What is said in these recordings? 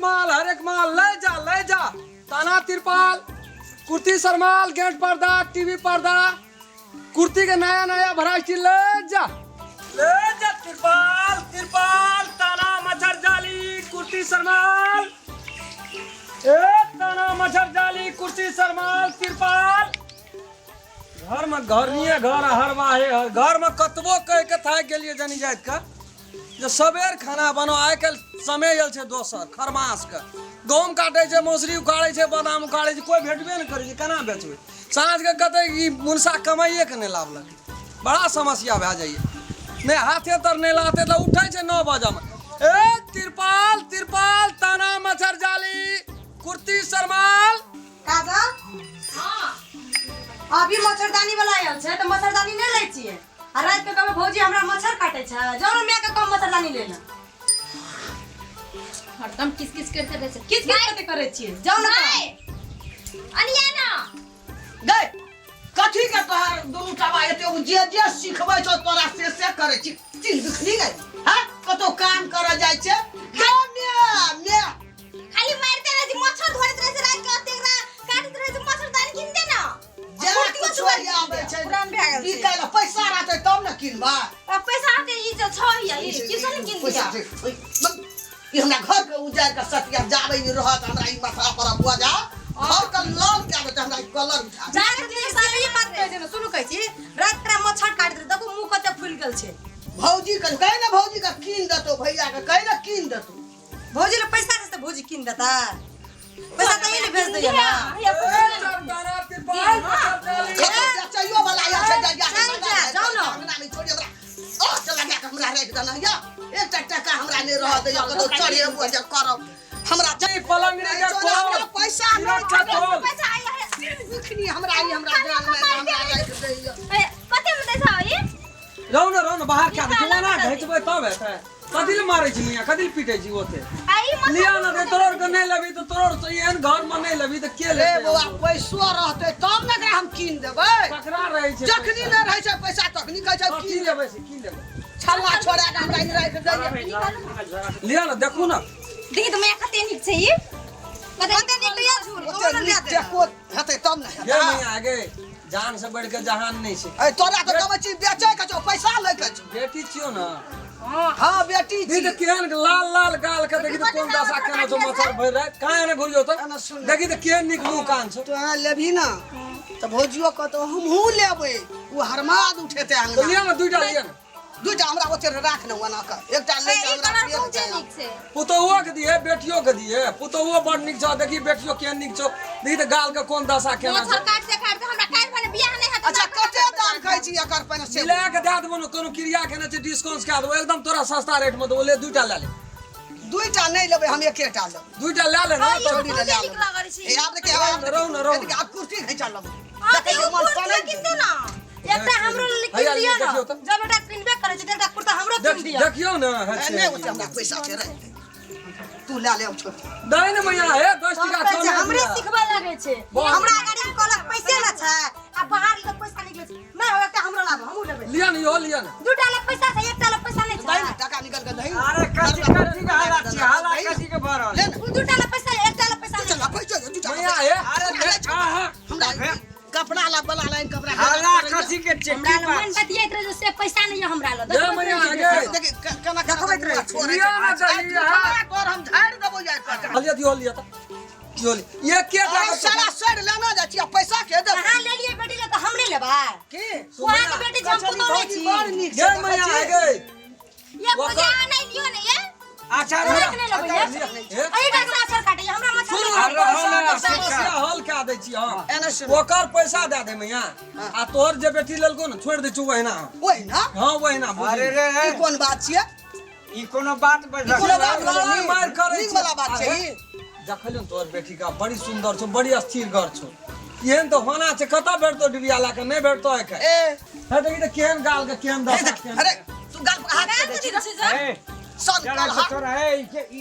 माल, हरेक माल ले जा, ले जा। ताना तिरपाल, कुर्ती सरमाल, गेट पर्दा, टीवी पर्दा, कुर्ती के नया नया वैरायटी ले जा, ले जा। तिरपाल तिरपाल, ताना मच्छर जाली, कुर्ती सरमाल, ए ताना मच्छर जाली, कुर्सी सरमाल, तिरपाल। घर में घर नहीं है, घर हर बाहे हर घर में कतबो कह के थाकि गेलियै जनी जाति के जे सबेर खाना बनाओ। आइ काल्हि समय आयल छै दोसर खरमास के, गहूम काटै छै, मौसरी उखाड़ै छै, बादाम उखाड़ै छै, कोइ भेटबे नहि करै छै, केना बेचबै? साँझके कतै ई मुनसा कमाइए के नहि लाबलक, बड़ा समस्या भए जाइए। नहि हाथे तर नहि लाते तऽ उठै छै 9 बजेमे। ए तिरपाल तिरपाल, ताना मच्छर जाली, कुर्ती सरमाल। काजल, अभी मच्छरदानी वाला आयल छै तऽ मच्छरदानी नहि लै छियै आ राति के कहबै भौजी हमरा मच्छर काटै छै, जाउ ने माय के कम मच्छरदानी ले ले। हरदम किस किस करते रहै छै। किस किस कते करै छियै, जाउ ने। माय, अनिया ना। गै, कथी के तोहर दुनू टाबा एते उ जे जे सिखबै छौ तोरा से से करै छी। चिन्ह बिखनी गै, हैं? कतौ काम करऽ जाइ छै गे मे मे खाली मारते रहै छै, मच्छर धरैत रहै छै, राति के ओतेक काटैत रहै छै, मच्छरदानी कीन दे ना। जे कुर्तियो कुछो सुबह कीन आबै दे। छै। पुरान भए गेल ई छै। कैला पैसा रहतै तब ने किनबै। आ पैसा के ई जे छौ हिया, ई किसन कीन पैसा दिया। छै, ओइ, बक, ई हमरा घर के उजाड़ के सतिया जाबै ई रहत हमरा ई माथा पर बुआ जा घर के लाल कए देतै हमरा ई कलर उठा। राति के साले ई बात कहै छै ने, सुनू कहै छी, राति के मच्छर काटि देतै, देखू मुँह कते फुलि गेल छै। भौजी के कहि ने, भौजी के कीन देतौ, भैया के कहि ने कीन देतौ। भौजी ले पैसा छै तऽ भौजी कीन देता, पैसा तऽ ई ने भेज दैया ना। हिया, ए ताना तिरपाल, मच्छर जाली। खतम बेचैयो वाला या छै जा जा। चल जा, जाउ ने। अंगना में छोड़ि हमरा ओ चला गया हमरा राखि देना या एकटा टका हमरा नहि रह दैया, कतौ चढ़ेबो जे करब हमरा ई पलंगड़ी के चोरा, हमरा खोल, पैसा नहि रखा खोल। पैसा आया है। बिखनी हमरा ई हमरा जान में हमरा राखि दैया। ए, कते में दै छौ ई? रहू ने, रहू ने, बाहर क्या देखियौ ना, घिचबै तब हेतै। कथी लए मारै छी मियाँ, कथी लए पीटै छी ओते? आ ई मच्छर लिया ना दे, तोर के नहि लेबी तऽ तोर से एहन घर में नहि लेबी तऽ के रे लेतै? बौआ, पैसो रहतै तब ने एकरा हम कीन देबै। ककरा रहै छै जखनी पैसा? नहि रहै छै पैसा तखनी कहै छै हँ, की कीन। लेबै से की लेबै? छल्ला छोड़ा के हमरा ई राखि दैया। लिया ना, देखू ना। देखी तऽ मैया कते नीक छै ई। कते नीक तऽ यऽ झूल, ओते कहुना नीक लए देना। टेको हेतै तब ने ये हेतै। मियाँ गे, जान से बढ़ के जहान नहीं छै। ए तोरा तऽ कहबै छी बेचै के छौ, पैसा लै के छौ। बेटी छियो ना। हाँ बेटी ई छी। तऽ केहन लाल लाल गाल के देखी तऽ कोन दशा केने छौ, मच्छर भरि राति कहाँ एने घुरियौ तऽ। एने सुन। देखी तऽ केहन नीक मुँह कान छौ। तोरा लेबही ना तऽ भौजियो कहतौ हमहूँ लेबै, ओ हरमाद उठेतै तऽ अंगना। लिअ ने, दुइटा लिअ ने। दुइटा हमरा ओते राख ने, ओना के एकटा ले ए, के ई हमरा कलर फेर बहुते चाही। नीक छै। पुतोहुओ के दिहे, बेटियो के दिहे, पुतोहुओ बड़ नीक छौ, देखी बेटियो केहन नीक छौ, देखी तऽ गाल के कोन दशा केना मच्छर छौ। काटते काटते हमरा काल्हि भने बियाह नहि हेतै। अच्छा कते दाम कहै छी एकर पहिने से? मिला के दए देबो ने, कोनो क्रिया केने छै, डिस्काउंट कए देबो, एकदम तोरा सस्ता रेट में देबो। ले दुइटा लए ले। दुइटा नहि लेबै हम, एकेटा लेबै। दुइटा लए ले ने। हँ, ई तऽ छोड़ी ले बहुते ले नीक लागल छै। ए आब देखिए, आब रहू ने, रहू ने। देखिए, आब कुर्सी घिचा लेबै। हँ, देखै तऽ छियै एगो मन कुर्तियो सनै कीन दे ना। एकटा हमरो लेल कीन हैया, दिअ ने। देखियौ तऽ। जब एकटा किनबे करै छै तऽ एकटा कुर्ता हमरो कीन दिअ। देखियौ ने। ए, नहि ओते हमरा पैसा छै, राखि दे, तू लए ले छोड़। दै ने मैया, हे 10 सब टका कहै छै कमे हमरे दिअ। सिखबै लगै छै। वाह। हमरा गाड़ी में कहलक पैसे ना छै आ बाहर लग पैसा निकलै छै। नहि हो, एकटा हमरो लाबो, हमहूँ लेबै। लिअ ने, इहो लिअ ने। दूटा लग पैसा छै, एकटा लग पैसा नहि दही छै। ने टका निकल के दही। अरे कथी कथी के हाला छी, हाला कथी के भऽ रहल? ले ने। उ दूटा लग पैसा, एकटा लग पैसा तू नहि चल पैसा दू टका। मैया हे। अरे देख, आहा, हमरा कपड़ा ला बला लाइन कपड़ा। हाला कथी के छै? हमरा की लग बात मन बतियाइत रहे से पैसा नहीं है हमरा लग। ये देखबैत मैया रहै छै। गे। देखी केना देखबैत रहै छै। लिअ ने दही, हमरा तोर हम झाड़ि देबो जाय पर। लिअ, इहो लिअ तऽ, इहो लिअ। एके अरे टा सारा सड़ लेना जाइ छी आ पैसा के देबो? अहाँ ले लिए बेटी ले तऽ हम नहि लेबै? की वहाँ के बेटी जे हम पुतोह नहि भौजी छी। बड़ नीक ये छै। मैया देखै छी? गे। ये पूजा नहीं लियो ने ये। अच्छा अहाँ के नहि लेबै ये? हे एहि टा के मच्छर काटैया हमरा, मच्छर सुनू, काटैया। पैसा अरे के समस्या हल कए दै छी हम। एने सुन। ओकर पैसा दए दे मैया आ तोहर जे बेटी लेलको ने छोड़ि दै छी ओहिना। ओहि ना। हँ ओहिना बुझी। अरे रे ई कोन बात छियै? ई कोनो बात बजलक? कोनो बात लड़ाई भेलै? मारि करै नीक छी। वाला बात छै ई। देखलियौ ने तोहर बेटी का बड़ी सुंदर छौ, बड़ी स्थिर घर छौ, एहन तऽ होना छै। कतऽ भेटतौ डिबिया लए कऽ? नहि भेटतौ एखन। ए हे देखी तऽ केहन गाल के केहन हे दशा देख, केहन। अरे तू गाल पर हाथ के दै छी। ए, सन चला कल से हाथ। तोरा ए, ई के- ई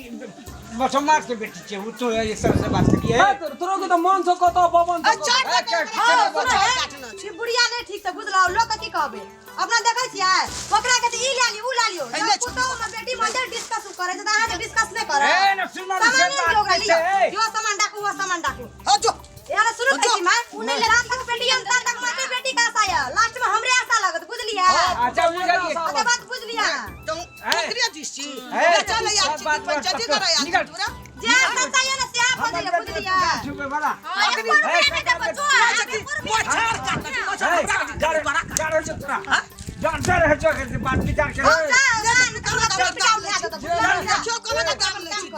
मुसलमान के बेटी छै, उ तो ये सब से बात करिए। हे, तोरो के तऽ मन छौ कतऽ बबन ए छौ कतऽ। चाट ए, हाँ, काटना सुनो हे, काटना ई बुढ़िया नहि ठीक से बुझलौ, लोक के की कहबै? अपना देखै छियै ओकरा के तऽ ई लए लियौ, उ लए लियौ। ए, जब ले पुतोहु में बेटी में डिस्कस करै छै तऽ अहाँ के डिस्कस नहि करत? ए, न सुन न से सामाने बात। लियो जो सामान डाकू वो सामान डाकू। हां जो यार शुरू करै छी मां उ नहीं रात तक पेटी हम तक माथे पेटी का आशा या लास्ट में हमरे आशा लागत बुझलिए। अच्छा बुझलिए अच्छा बात बुझलिए। तो ओकरे दिस छी बेचा ले यार छी पंचायती करा यार तोरा जे आशा चाहिए ना से आप बदले बुझलिए। छुपे वाला मच्छर काटत मच्छर हमरा डर होइ छौ तोरा डर डर होइ छौ के बात विचार के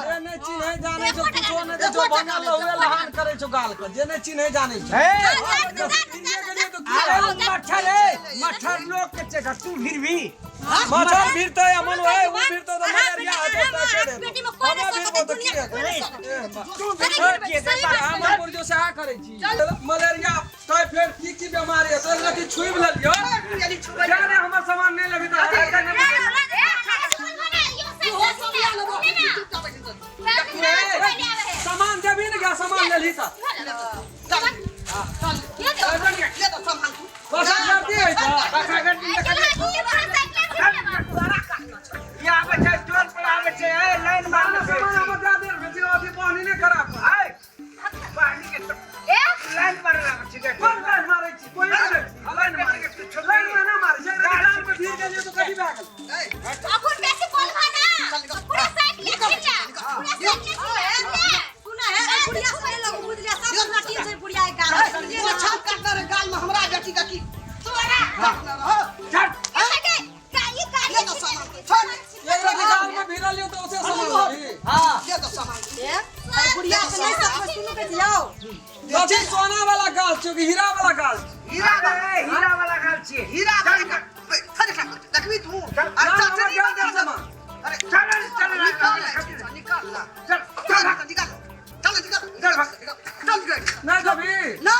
जे नहि चिन्है जानै छौ कुछो नहि दै छौ बनल हुए लहान करै छौ गाल के जे नहि चिन्है जानै छौ। ए चिन्हे गेलियै तऽ की अरे मच्छर ए मच्छर लोग के छै तू फिर भी मच्छर भिड़तै अमन ओए उ भिड़तै तऽ मलेरिया हेतै टाइफाइड हेतै। बेटी में कोई हमे नहीं भिड़बो सकत तऽ की दुनिया हेतै? कोई नहीं सकत। ए, बा। तू फिर के हमर बुढ़ियो सेहा करै छी मलेरिया टाइफाइड की की बीमारी हेतै एकरा की छुबि लेलियो जाने हमर सामान नहि लेबही तऽ हटा नहि सामान देबही ने गा सामान लेलही तऽ बस करती है तऽ या आबै छै टोल पर आबै छै ए लाइन मारने छै सामान हमर दए दे बेटी अथी पानी नहि खराब कर। ए पानी के लाइन मारने आबै छै कोन लाइन मारै छी कोई नहि लाइन मारै लाइन में ना मारै छै एकरा गाल पे भीड़ गेलियै तऽ कथी भए गेल। सुना है बुढ़िया सुने लगू बुझलिए सब नटी छै बुढ़िया के गाल मच्छर काटने रे गाल में हमरा बेटी का की तोरा काटने रहो चल ले दो सामान छोड़ एकरा के गाल में भिड़लियै तऽ उसे सामान लेबही हां ले दो सामान ए बुढ़िया से नहीं सकबै सुनू के जाओ कथी सोना वाला गाल छौ कि हीरा वाला गाल छौ? हीरा हीरा वाला गाल छियै हीरा वाला खड़े खड़े देखबी तू ना, अच्छा हमरा चल गाल दे सामान। अरे चल चल निकाल निकाल ला चल चल निकाल चल निकाल चल चल गए नहि देबही ना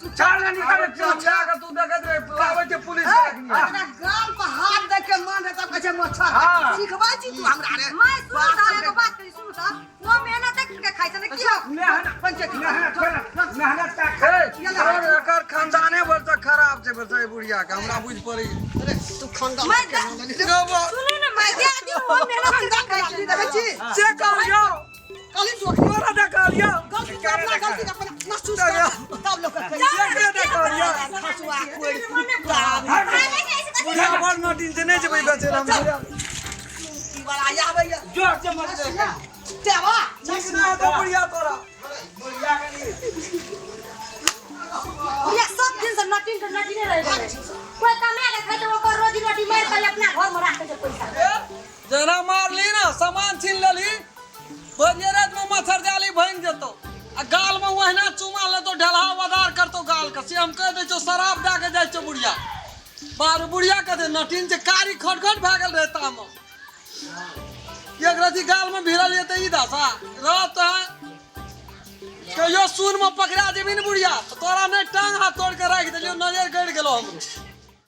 तू चल निकाल तू जा के तू देखैत रही लाबै छै पुलिस के अखनी। एकरा गाल पर हाथ दे के मन है तब कहै छै मच्छर हाँ। सिखबै छी तू हमरा रे मैं सुनू त एगो बात कही सुनू त वो मेहनत करके खाइ छै ने की हो? मेहनत मेहनत मेहनत का ए, तोहर एकर खानदाने भर से खराब छै बरसा ई बुढ़िया के हमरा बुझ पड़ै अरे तू खानदान मैं के नाम लेली। सुनू ने मैं दे दी वो मेहनत करके खाइ छै देखै छी से कहलियौ कहली तू तोरा दे कहलियौ गलती के अपना गलती के अपना महसूस कर तब लोग के कही एकरे दे कहलियौ खसुआ कोई कुत्ता बुढ़िया बड़ नटीन छै नहि जेबै बेचै लए हम बुढ़िया। की वाला आबैया जोर से मत दे तेवा नीक नहि हेतौ बुढ़िया तोरा बुढ़िया सब दिन से नटीन के नटीने रह गेलै कोई कमा के खाइ त ओकर रोजी रोटी मारि के अपना घर में राखै छै पैसा। जेना मारली ना सामान छीन लेली बजिए रात में मच्छर जाली भांगि जेतौ आ गाल में ओहिना चुमा लेतौ ढेलहा बदार करतौ गाल के से हम कहि दै छियौ शराब दए के जाइ छौ बुढ़िया बार बुढ़िया कथे नटीन छै कारी खटखट भए गेल रहै तामे एक रति गाल में भिड़ल ये तऽ ई दशा रहत तऽ कहियो सुन में पकड़ा जेबी ने बुढ़िया तऽ तोरा नहि टांग हाथ तोड़ के राखि देलियौ नजर गड़ि गेलौ हमरो।